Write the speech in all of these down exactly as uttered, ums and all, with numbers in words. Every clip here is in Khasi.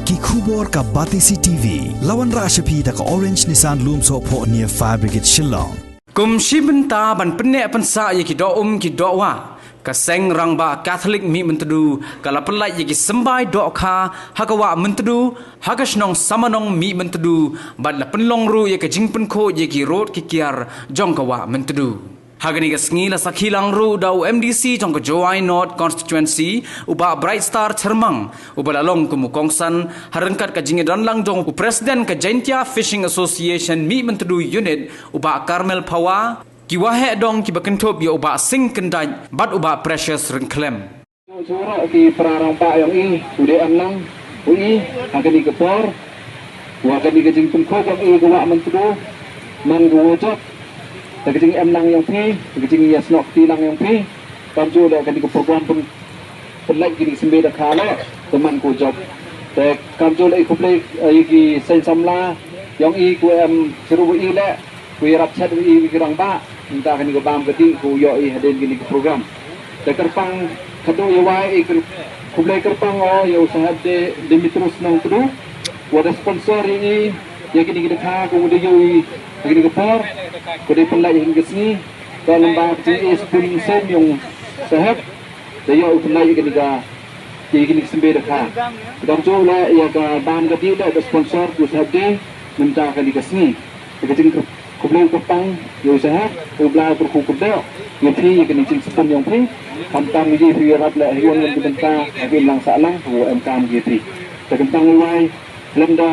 Ki khubor ka Batesi T V. La wanrah sha phi da ka Orange Nissan Lumsohphoh near Fire Brigade Shillong. Kum shi bynta ban pynneh pynsah ïa ki doh um ki doh wah, ka Seng Rangbah Katholik Mihmyntdu ka la pyllait ïa ki symbai dohkha ha ka wah Myntdu, ha ka shnong Samanong Mihmyntdu, bad la pynlong ruh ïa ka jingpynkhuid ïa ki rud ki kiar jong ka wah Myntdu. Ha kane ka sngi la sakhi lang ruh da u M D C jong ka Jowai North Constituency, u Bah Bright Star Chyrmang, uba la long kum u kongsan ha ryngkat ka jingïadon lang jong u President ka Jaintia Fishing Association Mihmyntdu Unit, u Bah Carmel Phawa, ki waheh dong kiba kynthup ïa u Bah Sing Kyndait bad u Bah Precious Ryngkhlem. Shuh shuh ruh ki para rangbah ïong i, u dei em lang u i ha kane ka por, wa kane ka jingpynkhuid ïong i ka wah Myntdu, man ka wa jop da ka jingem lang ïong phi, da ka jingïasnoh kti lang ïong phi. Kamjooh leh kane ka program pyn, pynlait kine ki symbai dohkha leh, ka man ka wa jop. Te kamjooh leh i khublei, eh, ïa ki seng samla ïong i, ka wa em chirup wa i leh, ka wa ïarap chet wa i ïa ki rangbah. Mynta kane ka bam ka dih ka wa ïoh i hadien kane ka program. Te kyrpang, khadduh ïa wai i kyr, khublei kyrpang o ïa u Saheb De, Demetrius Nongpdu, wa da sponsor ïa i ïa kine ki dohkha, ka wa da ïoh i ïa kine ki por, ka wa da pynlait ïa kine ki sngi. Ka lymba ka jingïasnoh shisien ïong Saheb, da ïoh i pynlait ïa kine ka, ïa kine ki symbai dohkha. Te kamjooh leh ïa ka bam ka dih leh da sponsor u Saheb De mynta kane ka sngi. Ïa ka jingkyrpang, khublei kyrpang ïa u Saheb, u Blai u kyrkhu kyrdoh ïa phi ïa kane ka jingsbun ïong phi. Khamtam ïa phi ïarap leh ha wan wan ki bynta, ha ki imlang sahlang, u emkam ïa phi. Te kyrpang ïa wai, lem da,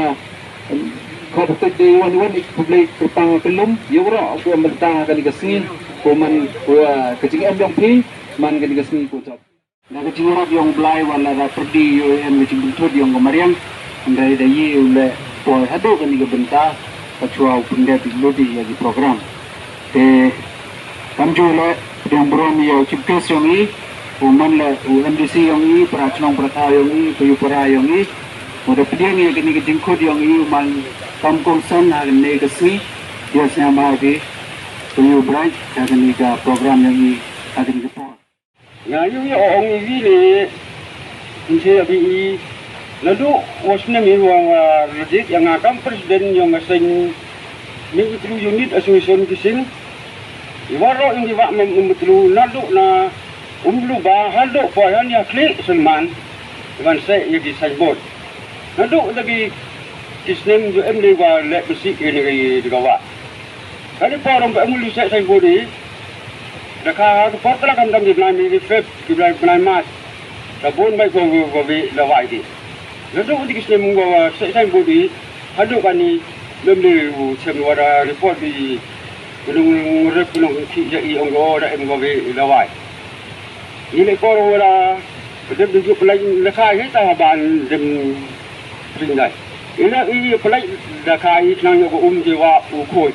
em, khot hok de wan wan i khublei kyrpang kyllum ïa waroh ki em bynta ha kane ka sngi, ka wa man, ka wa, ka jingem ïong phi man kane ka sngi ka wa jop. Da ka jingïarap ïong u Blai wa lada pyrdi ïoh em ka jingpynthut ïong ka mariang. Hynrei da ïoh u leh poi haduh kane ka bynta, ka shuwa u pyndep lut ïa ki program. Te kamjooh leh pdiang burom ïa u chief guest ïong i, u man leh u M D C ïong i, para chnong para thaw ïong i, payu para ïong i. Wa da pdiang ïa kane ka jingkhot ïong i, u man kam kongsan ha kane ka sngi, ïa sngewbha phi, payu Bright, ha kane ka program ïong i, ha kane ka por. Nga ïohi ïa ong i wi ne, nse abi i, naduh wa snem i wa nga reject ïa nga kam president ïong ka seng Mihmyntdu Unit Association Fishing. I waroh ïong i wah Mihmyntdu naduh na Umluba haduh poi han ïa Khlieh Sylman. I wan seh ïa ki signboard. Naduh da ki, ki snem ju em ne wa leh besi ïa ne ka wah. Kane por ym ba em u leh seh signboard i. Da ka ha ka por ka la kam dang ki bnai Mei, ki Feb, ki bnai, bnai March. Ka bun bait ko, ko, ko bi la wai di. Naduh di ki snem ko seh signboard i. Haduh kane mem di u chem wa da report di. Ka nong rep ka nong ki ja i ong ko da em ko bi la wai. Ngi leh por wa da dem di ju pynlait da kai hi ta ban dem pynlait. Ila i pynlait da kai i khnang ïa ka um ki wa u khuid.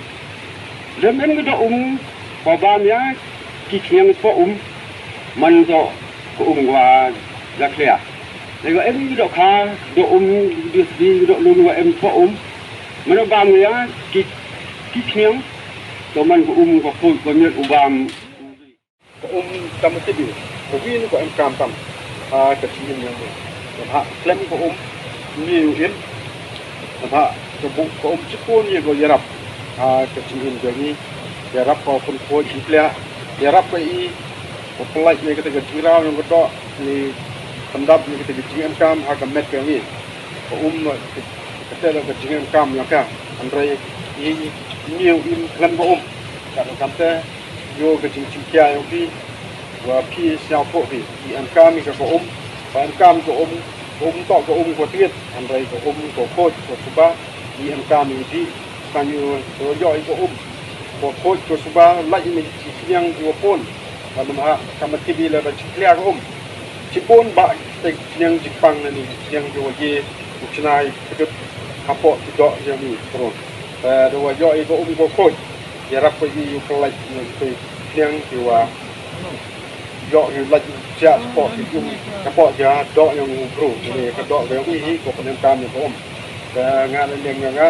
Dem em ki doh um wa bam ïa ki khniang spo um man doh ka um wa da khlia. Lei wa em ki doh kha doh um di di doh lun wa em spo um man doh bam ïa ki ki khniang to man ka um ka khuid ka miat u bam. Ka um kam tip ïa u, ka win ka em kam tam. Ha ka jingim ïa u. Namar ha khlem ka um, ym ïa u im. Namar ha ka bu ka um chipon ïa ka ïarap. Ha ka jingim ïa ngi, ïarap ka pun ko jingplia, ïarap ka i, ka pynlait ïa kata ka jingraw ïa ka doh, ni pyndap ïa kata ka jingem kam ha ka met ka ngi. Ka um, ka, kata ka jingem kam ïa ka. Hynrei i, ym ïa u im khlem ka um. Ka kamte, ïoh ka jingchim khia ïong phi, wa phi sñiawthuh phi, i em kam i ka ka um, wa em kam ka um, ka um toh ka um ka tiet, hynrei ka um ka khuid ka suba, i em kam i phi, kan ïoh, ïoh i ka um, ka khuid ka suba, lait i ni chi sñiang ki wa pun, wa namar ha, ka ma tip i la da chi khlia ka um. Chi pun ba, te sñiang chi pang na ni, sñiang ki wa ye, u chnai, ka dut, ka poh, ki doh, ïa ni, pun. Eh, da wa ïoh i ka um ka khuid. Ïarap ko i u pynlait ïa u pynlait ïa u wa ïoh u lait ïa u pynlait ïa u ka poh ïa doh ïa u bru. Ïa ka doh ïa u hi ko pynlait kam ïa ka um. Ka nga leh leng ïa nga.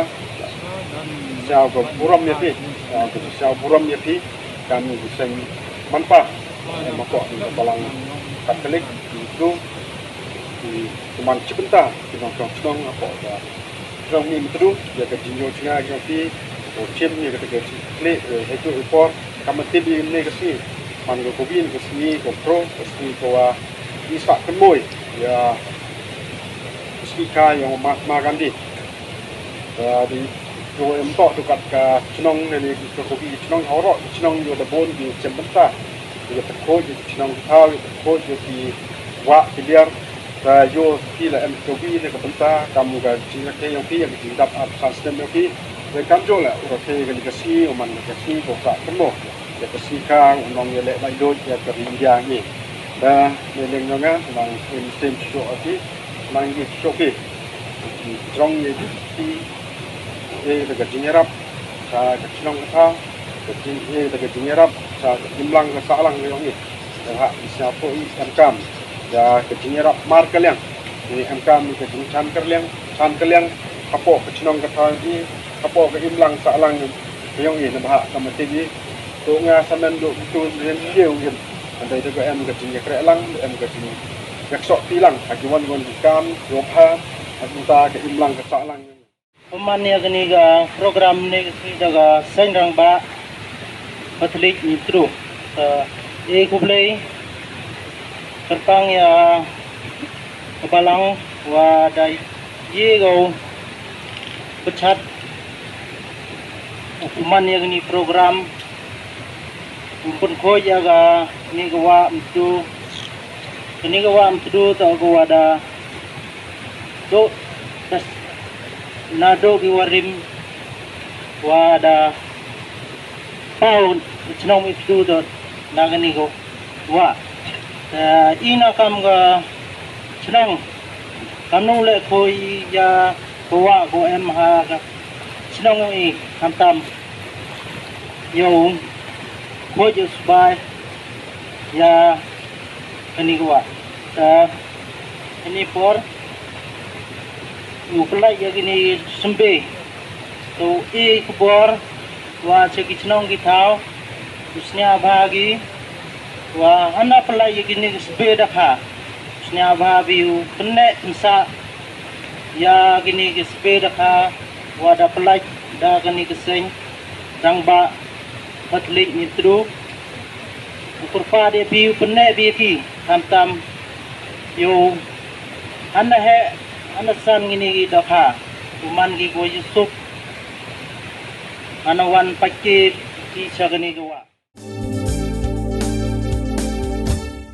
Sñiaw ka burom ïa phi. Sñiaw ka sñiaw burom ïa phi. Kam ïa u seng manpa. Ïa ma poh ïa ka balang Katholik ïa u bru. Kumne shi bynta ki nongshong shnong hapoh ka shnong Mihmyntdu ïa ka jingïoh jingïaid jong ki, to shim ïa kata ka jingkitkhlieh, eh, ha kajuh ka por. Kam tip ïa kane ka sngi, man ka kawei ka sngi kaba khraw, ka sngi kaba i sah kynmaw ïa ka sngi kha ïa u Mahatma Gandhi. Ka dei, to em, to, to kat ka shnong ne, ne ka kawei ka shnong, haroh ka shnong ïoh da bun ki shem bynta. Ïoh da khuid ïa ki shnong ki thaw, ïoh da khuid ïa ki wah ki liar. Ka ïoh ki la em ka kawei ne ka bynta, kam ka jingrakhe ïong ki, ïa ka jingdap ap sah snem ïong ki. Te kam jong la u rakhe kane ka sngi, u man ka sngi kaba sah kynmaw ïa ka sngi kha u nongïaleh laitluid ïa ka ri India ngi. Te ne leng jong nga, nang im sim shuh ïa ki, nang ïa shuh ki. Jrong ïa ki, eh, da ka jingïarap sha ka shnong ka thaw, ka jing, eh, da ka jingïarap sha ka imlang ka sahlang ka ïong i. Te ha i sha po i em kam ïa ka jingïarap mar ka liang, i em kam ïa ka jingchan ka liang, chan ka liang hapoh ka shnong ka thaw i, hapoh ka imlang sahlang ka ïong i. Namar ha ka mati i, to nga samen do tu rin ïew ïen. Hynrei da ka em ka jingïakreh lang, da em ka jingïaksoh ti lang ha ki wan wan ki kam, ïoh ha, ha ka imlang ka sahlang. Kumne ïa kane ka program ne ka sngi da ka seng rangbah Pathliew Mihmyntdu. Te, eh, khublei kyrpang ïa ka balang wa da ïa ka u pyrshah kumne ïa kane program. Um pynkhuid ïa kane ka wah Myntdu. Kane ka wah Myntdu to ka wah da to das na do ki warim wa da paw chnong Myntdu to na kane ka wah. Eh, i na kam ka chnong kam nong leh khuid ïa ka wah ko em ha ka chnong i khamtam ïa u khuid ïa u sbai ïa kane ka wah. Te kane por u pynlait ïa kane symbai. To i khubor wa sha ki chnong ki thaw u sñiawbha ki wa hana pynlait ïa kane ka symbai da kha. U sñiawbha phi u pynneh pynsah ïa kane ka symbai da kha wa da pynlait da kane ka seng rangbah Pathliew Mihmyntdu. U kyrpad ïa phi u pynneh phi ïa ki khamtam ïa u hana heh hana san kine ki da kha. U man ki ko ïasuk hana wan pait ki sha kane ka wah.